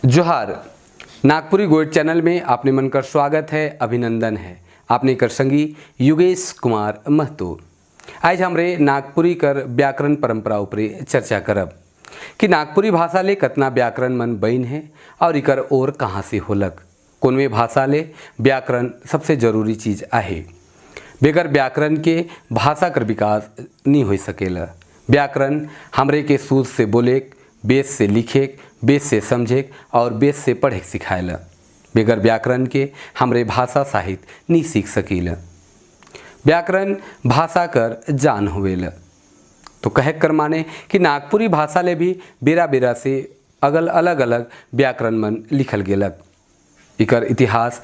जोहार। नागपुरी गोइट चैनल में आपने मन कर स्वागत है, अभिनंदन है। आपने कर संगी युगेश कुमार महतो। आज हमरे नागपुरी कर व्याकरण परंपरा ऊपरे चर्चा करब कि नागपुरी भाषा ले कतना व्याकरण मन बइन है और इकर और कहाँ से होलक। कौनवे भाषा ले व्याकरण सबसे जरूरी चीज़ आहे। बगैर व्याकरण के भाषा कर विकास नहीं हो सकेला। व्याकरण हमरे के सूद से बोले, बेस से लिखे, बेस से समझे और बेस से पढ़े सिखाएला। बगैर व्याकरण के हमरे भाषा साहित्य नहीं सीख सकीला। व्याकरण भाषा कर जान हुएला। तो कहे कर माने कि नागपुरी भाषा ले भी बेरा बेरा से अगल अलग अलग व्याकरण मन लिखल गेलक। इकर इतिहास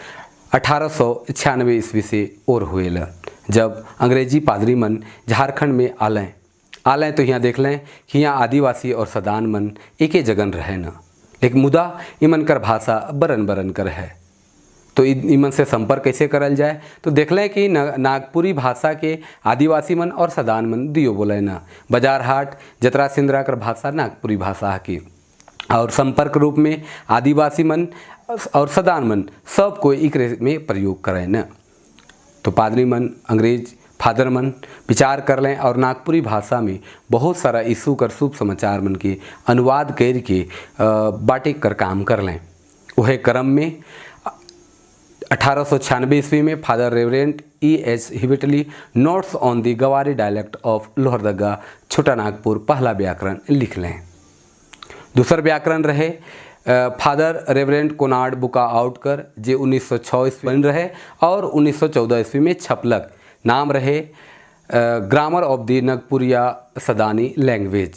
1896 ईस्वी से और हुएला, जब अंग्रेजी पादरी मन झारखंड में आलें आलें तो यहाँ देख लें कि यहाँ आदिवासी और सदान मन एके जगन रहे न, लेकिन मुदा इमन कर भाषा बरन बरन कर है। तो इमन से संपर्क कैसे करल जाए, तो देख लें कि नागपुरी भाषा के आदिवासी मन और सदान मन दियो बोले न। बाजार हाट जतरा सिंदरा कर भाषा नागपुरी भाषा की और संपर्क रूप में आदिवासी मन और सदान मन सब कोई इकरे में प्रयोग करें न। तो पादरी मन अंग्रेज फादर मन विचार कर लें और नागपुरी भाषा में बहुत सारा यीशु कर शुभ समाचार मन के अनुवाद कर के बाटे कर काम कर लें। वह क्रम में 1896 ईस्वी में Father Reverend E H Heberle notes on the Gawari dialect of Lohardaga Chota Nagpur पहला व्याकरण लिख लें। दूसर व्याकरण रहे फादर रेवरेंड कोनाड बुका आउटकर, जे 1906 ईस्वी बन रहे और 1914 ईस्वी में छपलक। नाम रहे grammar of the Nagpuriya Sadani language,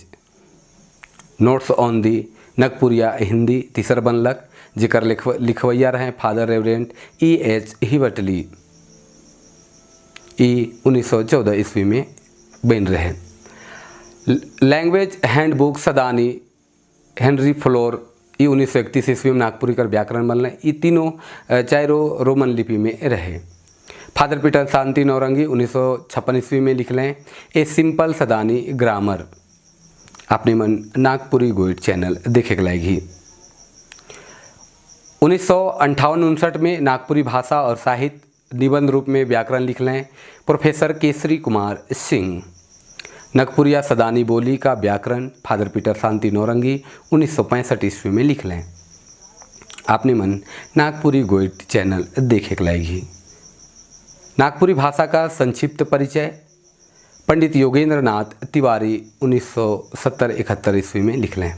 notes on the Nagpuriya Hindi तीसर बनलक, जेकर लिखवैया रहे Father Reverend E H Heberle. ई 1914 ईस्वी में बन रहे। Language handbook Sadani Henry Flor ई 1931 ईस्वी में नागपुरी कर व्याकरण बनल। ई तीनों चारों रोमन लिपि में रहे। फादर पीटर शांति नौरंगी 1956 ईस्वी में लिख लें ए सिंपल सदानी ग्रामर। अपने मन नागपुरी गोइट चैनल देखे के लायक। 1958-59 में नागपुरी भाषा और साहित्य निबंध रूप में व्याकरण लिख लें प्रोफेसर केसरी कुमार सिंह। नागपुरिया सदानी बोली का व्याकरण फादर पीटर शांति नौरंगी 1965 ईस्वी में लिख लें। आपने मन नागपुरी गोइट चैनल देखे के लायक। नागपुरी भाषा का संक्षिप्त परिचय पंडित योगेंद्र नाथ तिवारी 1970-71 ईस्वी में लिख लें।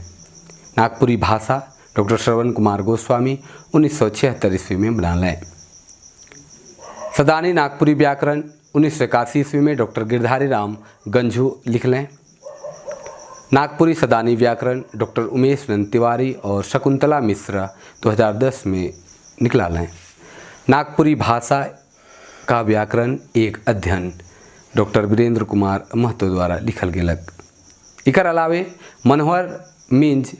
नागपुरी भाषा डॉक्टर श्रवण कुमार गोस्वामी 1976 ईस्वी में बना लें। सदानी नागपुरी व्याकरण 1981 ईस्वी में डॉक्टर गिरधारी राम गंझू लिख लें। नागपुरी सदानी व्याकरण डॉक्टर उमेश नंद तिवारी और शकुंतला मिश्रा 2010 में निकला लें। नागपुरी भाषा का व्याकरण एक अध्ययन डॉक्टर वीरेंद्र कुमार महतो द्वारा लिखल गेलक। इकर अलावे मनोहर मिंज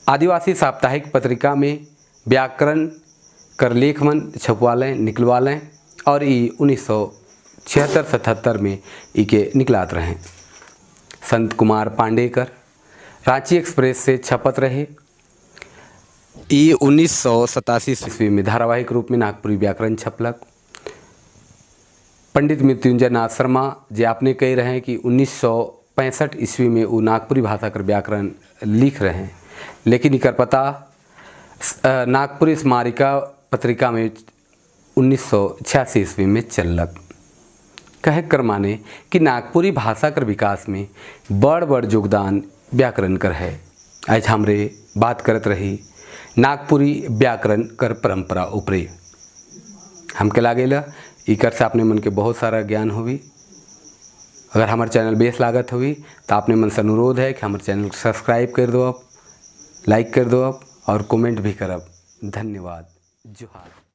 आदिवासी साप्ताहिक पत्रिका में व्याकरण कर लेख मन छपवा लें, निकलवा लें और ई 1976-77 में इके निकलात रहें। संत कुमार पांडेकर रांची एक्सप्रेस से छपत रहे। ई 1987 ईस्वी में धारावाहिक रूप में नागपुरी व्याकरण छपलक। पंडित मृत्युंजय नाथ शर्मा जे आपने कह रहे हैं कि 1965 ईस्वी में वो नागपुरी भाषा कर व्याकरण लिख रहे हैं, लेकिन इकर पता नागपुरी स्मारिका पत्रिका में 1986 ईस्वी में चलक। कहे कर माने कि नागपुरी भाषा कर विकास में बड़ बड़ योगदान व्याकरण कर है। आज हमरे बात करत रही नागपुरी व्याकरण कर परंपरा ऊपरे। हमके लागेला इकर से अपने मन के बहुत सारा ज्ञान होवी। अगर हमारे चैनल बेस लागत हुई तो आपने मन से अनुरोध है कि हमारे चैनल को सब्सक्राइब कर दो, आप लाइक कर दो आप और कमेंट भी करब। धन्यवाद। जोहार।